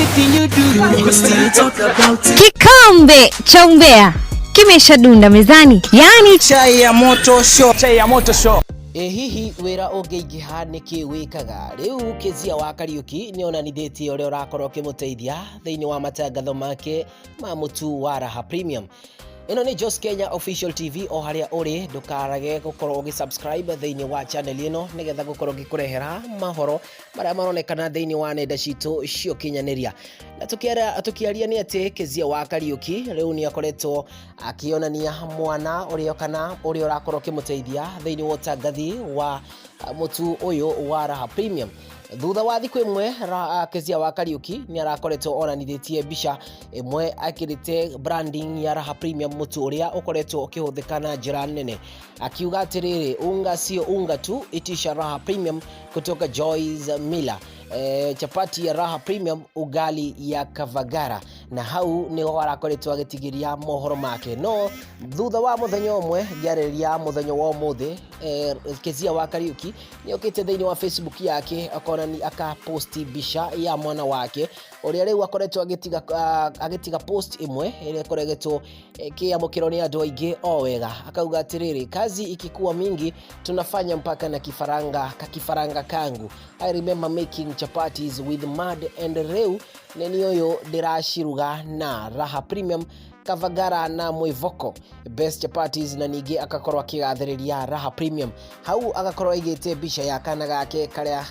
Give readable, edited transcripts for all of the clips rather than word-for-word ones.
Anything you do, we still talk about it. Kikombe cha umbea kimeshadunda mezani, yaani Chai ya moto show. Chai ya moto show. Ĩ hihi wĩra ũngĩingĩha nĩkĩ wĩkaga? Rĩu Kezia wa Kariuki nĩonanithĩtie ũrĩa ũrakorwo ũkĩmũteithia thĩinĩ wa matangatho make ma mũtu wa Raha Premium. Ĩno nĩ Jos Kenya Official TV, o harĩa ũrĩ ndũkarage gũkorwo ũgĩ subscribe thĩinĩ wa channel ĩno nĩgetha gũkorwo ngĩkũrehera mahoro marĩa maronekana thĩinĩ wa nenda citũ cia ũkinyanĩria. Na tũkĩaria nĩ atĩ Kezia wa Kariuki rĩu nĩ akoretwo akĩonania mwana ũrĩa kana ũrĩa ũrakorwo ũkĩmũteithia thĩinĩ wa ũtangathi wa mũtu ũyũ wa Raha Premium. Thutha wa thikũ ĩmwe, Kezia wa Kariuki nĩ arakoretwo onanithĩtie mbica ĩmwe akĩrĩte branding ya Raha Premium, mũtu ũrĩa ũkoretwo ũkĩhũthĩka na njĩra nene, akiuga atĩrĩrĩ, "Unga sio unga tu, itisha Raha Premium kutoka Joyce Miller. Chapati ya Raha Premium, ugali ya Kavagara." Na hau niho arakoretwo agĩtigĩria mohoro make. No thutha wa mũthenya ũmwe, ngĩarĩrĩria mũthenya wa ũmũthĩ, Kezia wa Kariuki nĩ okĩte thĩinĩ wa Facebook yake akonani akaposti mbica ya mwana wake ũrĩa rĩu akoretwo agĩtiga post ĩmwe ĩrĩa ĩkoretwo ĩkĩamũkĩrwo nĩ andũ aingĩ o wega. Akauga atĩrĩrĩ, "Kazi ikikuwa mingi tunafanya mpaka na kifaranga kakifaranga kangu. I remember making chapatis with mud and rĩu nĩ ũyũ ndĩraciruga na Raha Premium, Kavagara na Mwivoko best chapatis." Na ningĩ akakorwo akĩgathĩrĩria Raha Premium. Hau agakorwo aigĩte mbica ya kana gake karĩa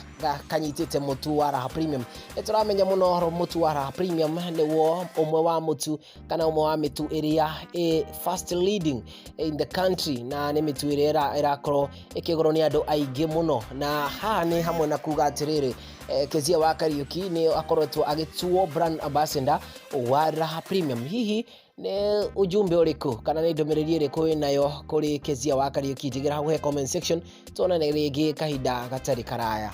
kanyitĩte mũtu wa Raha Premium. Nĩ tũramenya mũno mũtu wa Raha Premium nĩguo ũmwe wa mũtu kana ũmwe wa mĩtu ĩrĩa ĩ fast leading in the country, na nĩ mĩtu ĩrĩa ĩrakorwo ĩkĩgũrwo nĩ andũ aingĩ mũno. Na haha nĩ hamwe na kuga atĩrĩrĩ, Kezia wa Kariuki nĩ akoretwo agĩtuo brand ambassador wa Raha Premium. Hihi nĩ ujumbe ũrĩkũ kana nĩ ndũmĩrĩri ĩrĩkũ wĩnayo kũrĩ Kezia wa Kariuki? Njĩgĩra hau he comment section, tuonane rĩngĩ kahinda gatarĩ karaya.